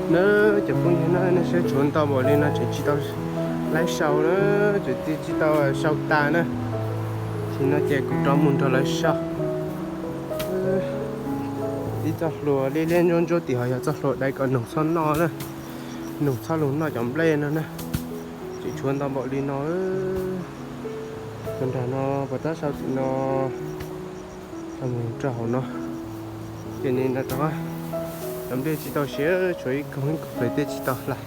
Na, cov phooj ywg na, nej saib tshuav ntau npaum li no tseem tsis tau laib sau na, tseem tsis tau sau tas na. Ces no ces kuv rov mus nrog lawv sau. Ib txoj hlua liab liab ntsuab ntsuab tim ho yog txoj hlua dai kom noog txhob noj na, noog txhob los noj cov nplej no na. Tseem tshuav ntau npaum li no. Cov nram no puas tab sau tim no, rau hauv no. Ces nim no rov, cov nplej tsis tau siav, tshuav ib koog ib koog pem tej tsis tau hlais.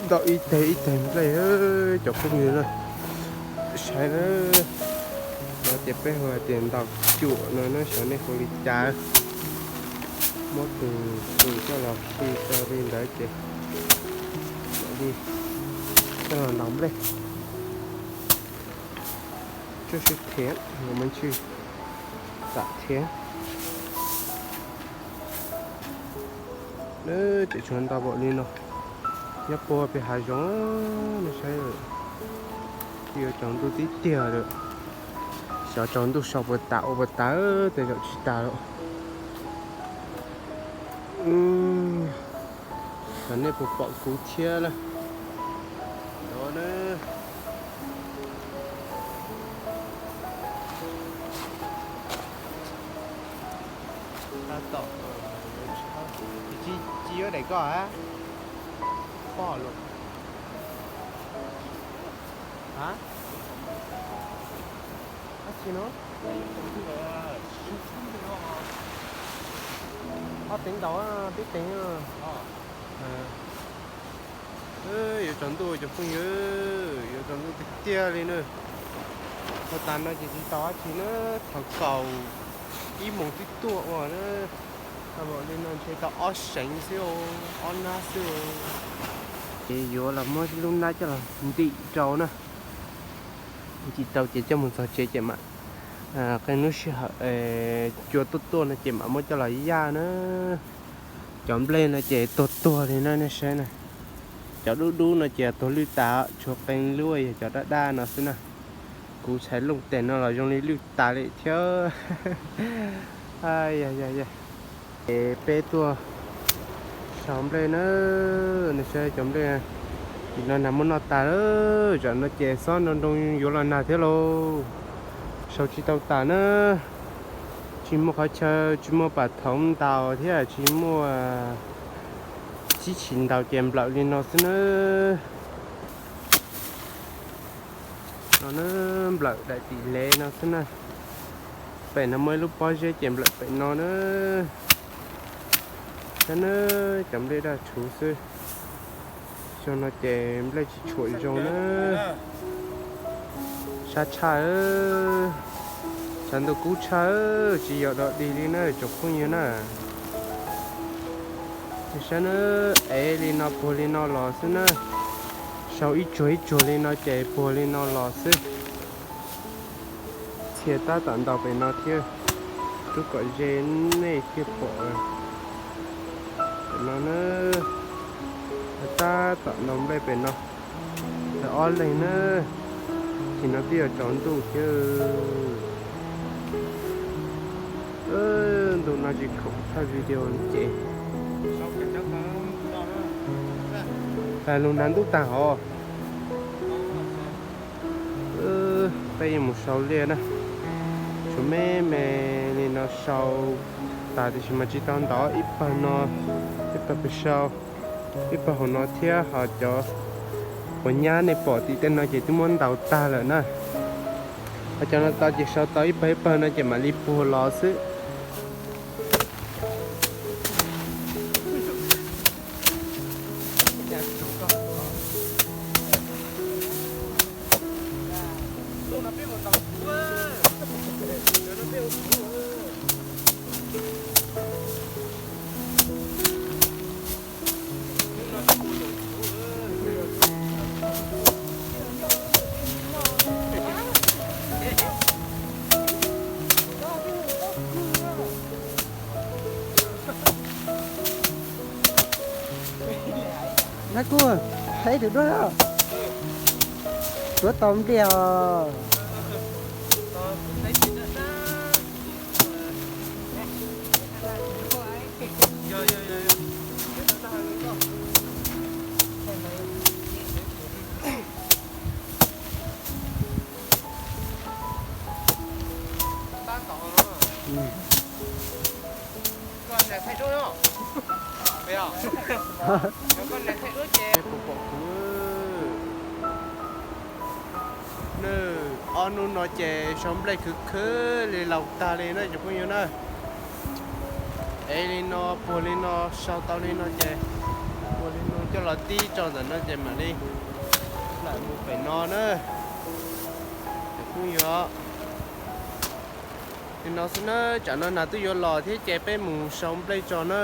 Ntau ib teg ib teg nplej, cov phooj ywg na, saib na. No ces peb hu hais tias ntaus cuam no na, xyov nej hu li cas. Muab tus tus coj los khi rau li ntawd ces mam li coj los ntaus nplej. Tsuj sib thiab, mam ntshis tam thiab. Tseem tshuav ntau npaum li no, nyob puag pem hav zoov, nej saib. Yuav tsaus ntuj tib tiag lawm. Xyov tsaus ntuj sau puas tas ua puas tas, tej zaum tsis tas lawm. Xyov nej puas pom kuv thiab lawm. Tab tom, tsis yuav daim koj a, poj lus. Ab tsi no, ob teev ntaus, peb teev. Yuav tsaus ntuj cov phooj ywg, yuav tsaus ntuj tiag tiag li na. Ua tas no ces tsis tau dab tsi na, thaum kaum ib moos twb tuaj ua na. Tau npaum li no ntshe tau ob seev xwb, ob nab xwb. Ces yuav los muab lub nab coj los ntim rau na. Ntim rau ces coj mus txog tsev ces mam, qee lub sij hawm cua tuaj tuaj no ces mam muab coj los yaj na. Cov nplej no ces tuag tuag li na, nej saib na. Cov dub dub no ces tuag lwj tas, tshuav qee lub yog cov daj daj no xwb na. Kuv txhais looj tes no los zoo li lwj tas li thiab. Ces peb tuaj sau nplej na, nej saib cov nplej tim no nag muab noj tas lawm, tsam no ces xob nroo nroo yuav los nag thiab lauj. Sau tsis tau tas na, tsis muaj qhov chaw, tsis muaj pam thoov ntaus thiab tsis muaj tib tshim ntaus ces nplawm li no xwb na. No na, nplawm daim tim lev no xwb na. Pem no muaj ib lub pob zeb ces nplawm pem no na. Saib na, cov nplej daj rhuv xwb. Xyoo no ces nplej tsis tshuam zoo na. Sab tshaj, tshav ntuj kub tshaj, tsis yog dog dig li na tsoom phooj ywg na. Saib na, ev li no puag li no los xwb na. Sau ib tsuag ib tsuag li no ces puag li no los xwb. Txhia tab tom ntaus pem no thiab, rub kom ze nej thiaj pom. Pem no na, tab tom ntaus nplej pem no. Lawv ob leeg na, tim no twb yuav tsaus ntuj thiab. Ntu no tsis khoom thaij video ces, tas lug nag ntuj tag hov. Peb yuav mus sau liaj na. Tshuav me me li no sau tas tiam sis mas tsis tau ntaus, ib pawg no, ib pawg pem sau, ib pawg hauv no thiab ho cov uas nyab nej pom tim tej no ces twb muab ntaus tag lawm na. Ho cov no tau ces sau tau ib pawg ib pawg no ces mam li puag los xwb. Nab kuj, thaij tus duab, tuav tau npliaj os. Peb pom kuv na, ob hnub no ces sau nplej khwv khwv li laus tag li na cov phooj ywg na. Ev li no, puag li no, sau tau li no ces puag li no coj los tib tso ntawm no ces mam li lawm mus pem no na cov phooj ywg. Li no xwb na, tsam no nas twb yuav los thiab ces peb mus sau nplej tso na.